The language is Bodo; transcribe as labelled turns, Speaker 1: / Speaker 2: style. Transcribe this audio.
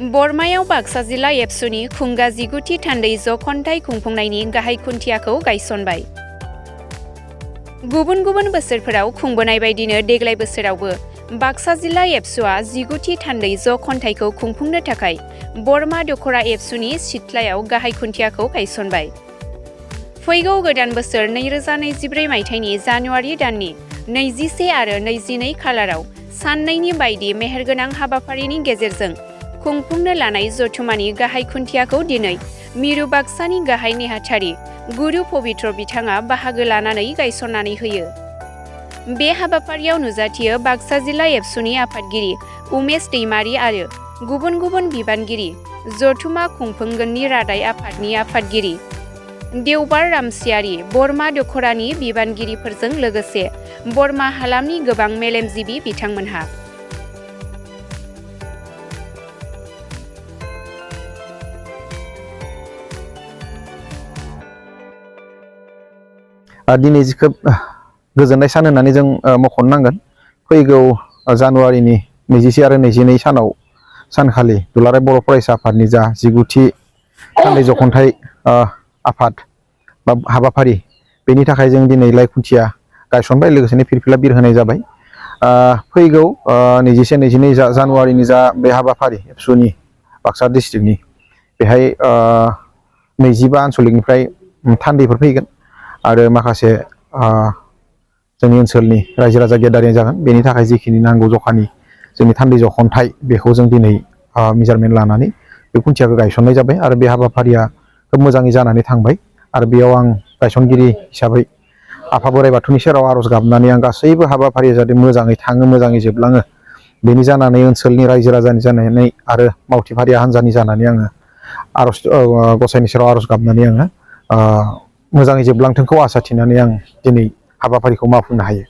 Speaker 1: बरमायाव बाक्सा जिल्ला एबसुनि खुंगा 19थि थान्दै जख'नथाइ खुंफुंनायनि गाहाय खुन्थियाखौ गायसनबाय। गुबुन गुबुन बोसोरफोराव खुंबोनाय बायदिनो देग्लाय बोसोरावबो बाक्सा जिल्ला एबसुआ 19थि थान्दै जख'नथाइखौ खुंफुंनो थाखाय बरमा दख'रा एबसुनि सिथ्लायाव गाहाय खुन्थियाखौ गायसनबाय। फैगौ गोदान बोसोर 2024 मायथाइनि जानुवारि दाननि 21 आरो 22 खालाराव साननैनि बायदि मेहेरगोनां हाबाफारिनि गेजेरजों खुंफुंनो लानाय जथुमानि गाहाय खुन्थियाखौ दिनै मिरु बाक्सानि गाहाय नेहाथारि गुरु पबित्र बिथाङा बाहागो लानानै गायसननानै होयो। बे हाबाफारियाव नुजाथियो बाक्सा जिल्ला एबसुनि आफादगिरि उमेश दैमारी आरो गुबुन गुबुन बिबानगिरि, जथुमा खुंफुंगोननि रादाय आफादनि आफादगिरि देवबार रामसियारि, बरमा दख'रानि बिबानगिरिफोरजों लोगोसे बरमा हालामनि गोबां मेलेमजिबि बिथांमोनहा।
Speaker 2: दिनै खोब गोजोननाय सान होननानै जों मख'नो नांगोन। फैगौ जानुवारिनि 21 आरो 22 सानखालि दुलाराय बर' फरायसा आफादनि जा 19थि थान्दै जख'नथाइ आफाद बा हाबाफारि, बेनि थाखाय जों दिनै लाइ खुन्थिया गायसनबाय, लोगोसेनो फिरफिला बिर होनाय जाबाय। फैगौ 21-22 जानुवारिनि जा बे हाबाफारि एबसुनि बाक्सा डिस्ट्रिक्टनि, बेहाय 25 आनसलिकनिफ्राय थान्दैफोर फैगोन आरो माखासे जोंनि ओनसोलनि रायजो राजा गेदारिं जागोन। बेनि थाखाय जिखिनि नांगौ जखानि जोंनि थान्दै जख'नथाइ, बेखौ जों दिनै मेजारमेन्ट लानानै बे खुन्थियाखौ गायसननाय जाबाय आरो बे हाबाफारिया खोब मोजाङै जानानै थांबाय। आरो बेयाव आं गायसनगिरि हिसाबै आफा बोराइ बाथौनि सेराव आर'ज गाबनानै आं गासैबो हाबाफारिया जाहाथे मोजाङै थाङो, मोजाङै जोबलाङो, बेनि जानानै ओनसोलनि रायजो राजानि जानानै आरो मावथिफारिया हान्जानि जानानै आङो आर'ज गसाइनि सेराव आर'ज गाबनानै आङो मोजाङै जोबलांथोंखौ आसा थिनानै आं दिनै हाबाफारिखौ मावफुंनो हायो।